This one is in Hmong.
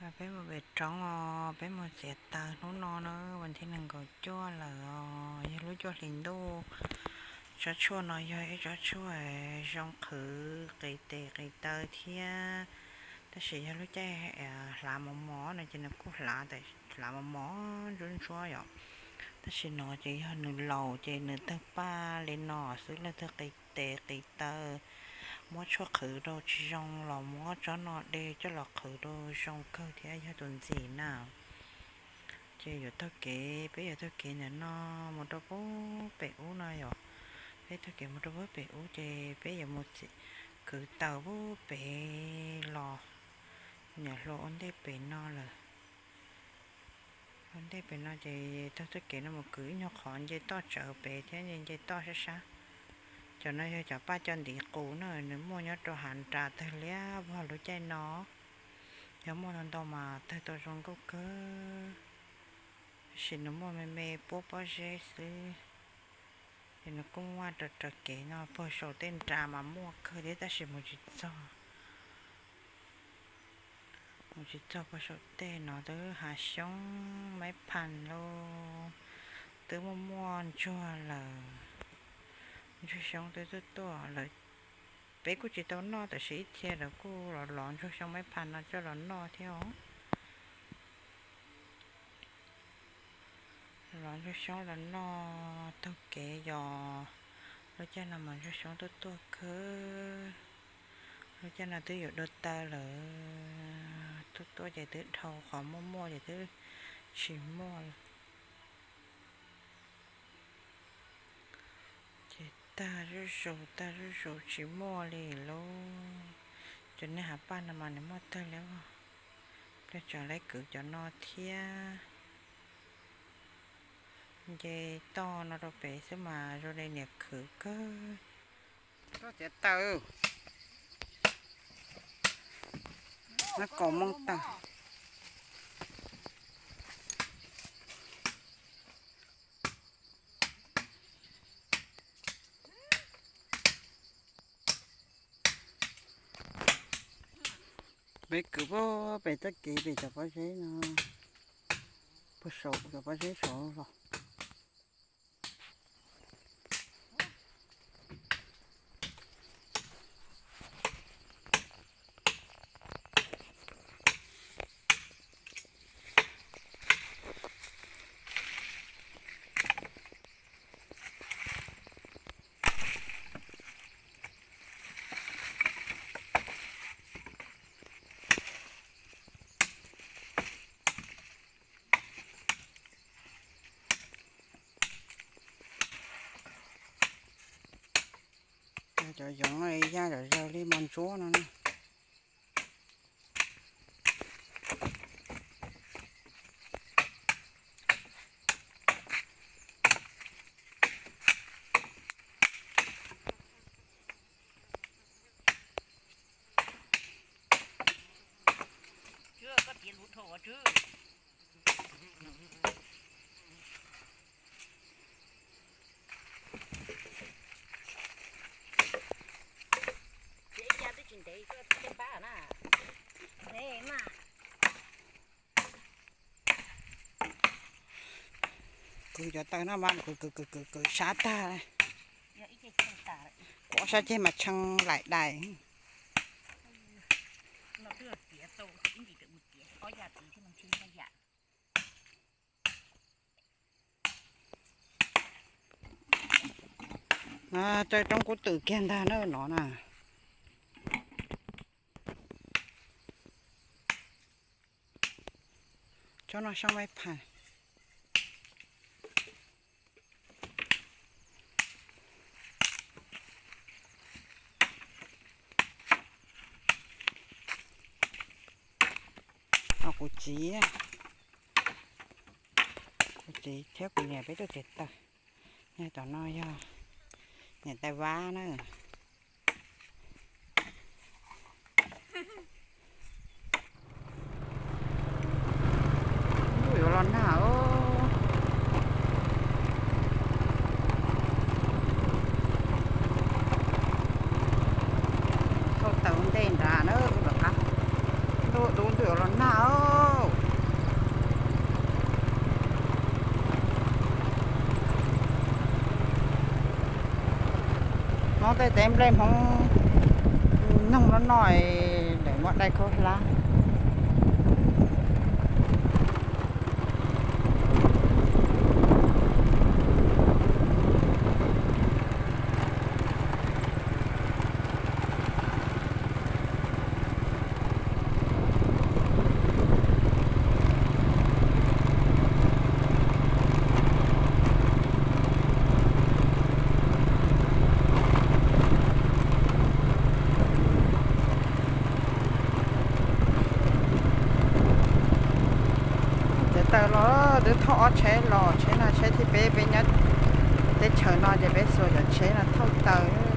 Peb mus pem roob os, peb mus txiav taws hnub no na, vas thib nees nkaum cuaj lawm os, yog lub cuaj hlis ntuj. Tsob tshuaj no yog ib tsob tshuaj zoo qhwv qis tes qis taw thiab, tab sis yog lub caij hlav mos mos no ces nws kuj hlav, hlav mos mos ntsuab ntsuab yom. Tab sis no ces yog nws laus ces nws tawg paj li no xwb, leej twg qis tes qis taw muab tshuaj qhwv rau tsis zoo los muab tsob no de coj los qhwv rau zoo kawg thiab yog tus ntxim na. Ces yuav taug kev, peb yuav taug kev ntawm no mus rau pem ub no yom. Peb taug kev mus rau pem ub ces peb yuav mus kwv taws pem los, nyuam hluas ua ntej pem no lawm. Ua ntej pem no ces taug taug kev no mus kwv ib nyuag qhov nce toj tsawv pem thiab nce toj sab sab. Cov no yog cov paj coj ntiv qus na, nws muaj nyob rau hav nras tawg liab vog lub caij no. Yog muaj ntau ntau mas tawg tau zoo nkauj kawg, tab sis nws muaj me me puab pob zeb xwb. Ces nws kuj muaj raws raws kev no, puag saum tej nras mas muaj kawg thiab tab sis mus tsis txog. Mus tsis txog puag saum tej no twb hav xyoob maib phav lauj, twb muaj muaj ntsuag lawm. Ntsuag xyoob twb tuaj tuaj lawm. Peb kuj tsis tau noj tab sis ib txhia lawv kuj los lov ntsuag xyoob maib phav no coj los noj thiab os. Lov ntsuag xyoob los noj taug kev yos. Lub caij no mas ntsuag xyoob tuaj tuaj kawg. Lub caij no twb yuav dua taw lawm, tuaj tuaj ces twb dhau, qhov muaj muaj ces twb tsis muaj lawm. Ces tag zuj zus tag zuj zus tsis muaj li lauj. Cov niag hav paj no mas nws muaj tawg li os. Peb tsam lawv kwv cov no thiab. Nce toj no rau pem xwb mas zoo li niam khwv kawg. Txiav taws, no kaus moo taws. Peb kwv puag pem txoj kev pem cov pob zeb no, puag saum cov pob zeb saud los. Cov yoov ya zom zaws li mos ntsuab no na. Kwv cov taws no mas kwv kwv kwv kwv kwv sab tag, kuv sab ceg mas tshee laim daim. Tawg roob kub twm kiag ntag na no na. Tsob no xyoob maib phaj. Kuv txiv, kuv txiv thiab kuv niam peb tuaj txiav taws. Nyob tom no yog niam tais Vab na. Yuav los nag os. Thauj taws ntej nrad na, ua tom qab. Dub ntws los nag. Hmoob tej teb nplej Hmoob noog no no, lawv muab dai khaub hlab. Txawm tawm los twb thauj ob tsheb los, tsheb no tsheb thib peb, peb nyob teb chaws no ces peb xuas cov tsheb no thauj tawm.